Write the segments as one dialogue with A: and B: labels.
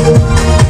A: Thank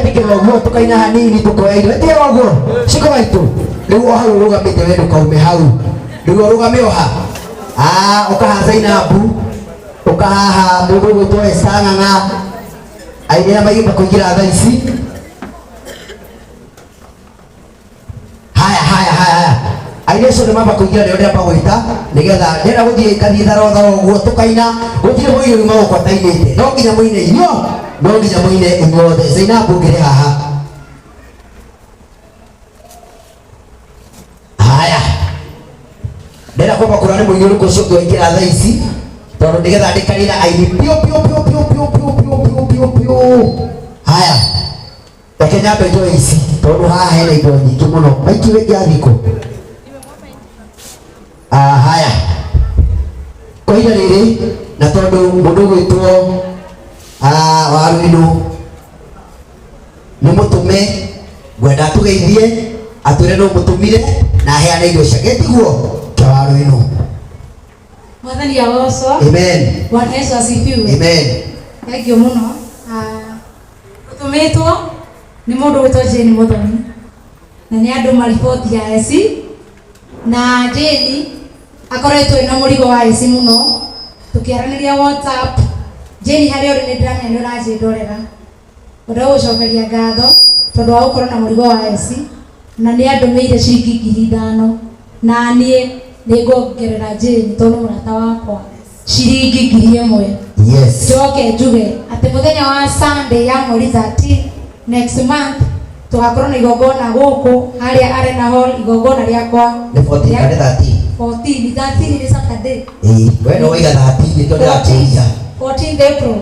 A: Twetĩkĩra ũguo tũkaina hanini tũkoya indo. Etĩkĩra ũguo. Ciko maitũ. Rĩu o hau ũrũgamĩte we ndũkaume hau. Rĩu ũrũgame o ha. Ah, ũkaha Zainabu. Ũkahaha mũndũ ũgwĩtwo Esther Ng'ang'a. Aini arĩa maigĩte kũingĩra thaa ici. Haya haya haya haya. Aini acio nĩ mamba kũingĩra nĩo ndĩramba gwĩta nĩgetha ndĩrenda gũthiĩ ngathiĩ tharo tharo ũguo tũkaina gũtirĩ mũini ũrĩ magũkũ atainĩte no nginya mũine inyuo no nginya mũine inyuothe. Zainabu ngĩrĩ haha. Haya, ndĩrenda kwamba kũrora nĩ mũini ũrĩkũ ũcio ũngĩ waingĩra thaa ici tondũ nĩgetha ndĩkanĩra aini piũ piũ piũ piũ piũ piũ piũ piũ piũ piũ. Haya, reke nyambe njoe ici tondũ haha hena indo nyingĩ mũno. Maiki wĩngĩ athikũ. Ah, haya kwa ihinda rĩrĩ na tondũ mũndũ ũgwĩtwo ah, Waruinũ nĩ mũtũme ngwenda atũgeithie atwĩre nũ mũtũmire na aheane indo ciake tiguo kĩa Waruinũ.
B: Mwathani agocwo.
A: Amen.
B: Bwana Yesu asifiwe.
A: Amen.
B: Thank you mũno. Ah, Tũtũmĩtwo nĩ mũndũ wĩtwo Jane Mũthoni na nĩ andũ mariboti ya eci na Jane akoretwo ena mũrigo wa eci mũno tũkĩaranĩria WhatsApp. Jane harĩa ũrĩ nĩ ndĩramenya nĩ ũranjĩndorera ngwenda gũgũcokeria ngatho tondũ wa gũkorwo na mũrigo wa eci na nĩ andũmĩire ciringi 5,000 na niĩ nĩ nguongerera Jane tondũ nĩ mũrata wakwa ciringi 1,000.
A: Yes.
B: Njoke njuge atĩ mũthenya wa Sunday ya mweri 13 next month tugakorwo na igongona gũkũ harĩa Arena Hall, igongona rĩakwa.
A: Nĩ 14 kana 13?
B: 14, 13 nĩ Saturday.
A: Ĩĩ, we no waiga 13 nĩkĩo ndĩrakũria.
B: 14th April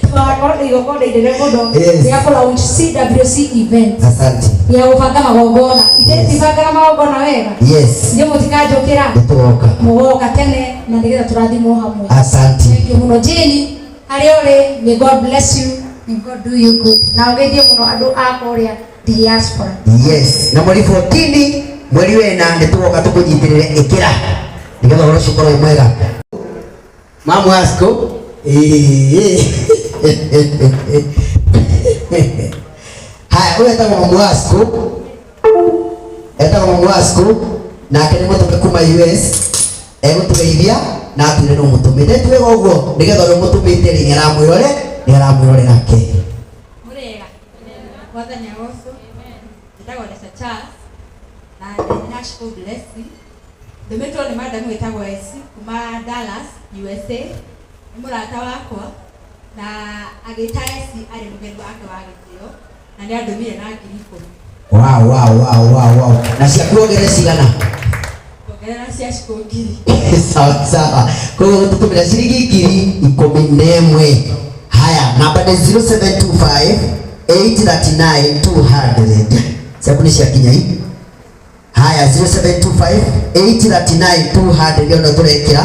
B: tugakorwo na igongona inene mũno
A: Yes.
B: rĩa kũ launch CWC event
A: Asante.
B: ya gũbanga magongona. Ithe tibangaga magongona wega?
A: Yes.
B: Nĩ mũtikanjũkĩra?
A: Nĩtũgoka.
B: Mũgoka tene na nĩgetha tũrathimwo hamwe.
A: Asante.
B: Thank you mũno Jane, harĩa ũrĩ, may God bless you and God do you good na ũgeithie mũno andũ a kũrĩa diaspora.
A: Yes, na mweri 14 mweri wena nĩ tũgoka tũkũnyitĩrĩre ĩkĩra nĩgetha ũhoro ũcio ũkorwo wĩ mwega. Mamu Asko. Haya, huyu etagwo Mamu Asko. Etagwo Mamu Asko nake nĩ mũtũme kuma US egũtũgeithia na atwĩre nũ mũtũmĩte tuwega ũguo nĩgetha ũrĩa ũmũtũmĩte rĩ nĩaramwĩrore nĩaramwĩrorera ke.
C: Mũrĩega. Mwathani agocwo. Njĩtagwo Lesa Charles na ndĩ Nashville Blessing. Ndũmĩtwo nĩ madam wĩtagwo Esi kuma Dallas, USA. Nĩ mũrata wakwa na agĩta Esi arĩ mũgeni wake wa gĩtĩo na nĩ andũmire na 10,000.
A: Wow. Na ciaku ongerere cigana?
C: Ongerera cia cikũ 1,000.
A: Sawa sawa. Koguo gũtũtũmĩra ciringi 11,000. Haya, namba nĩ 0725 839 200. Ciaku nĩ ciakinya i? Haya, 0725 839 200 ndio tũrekĩra.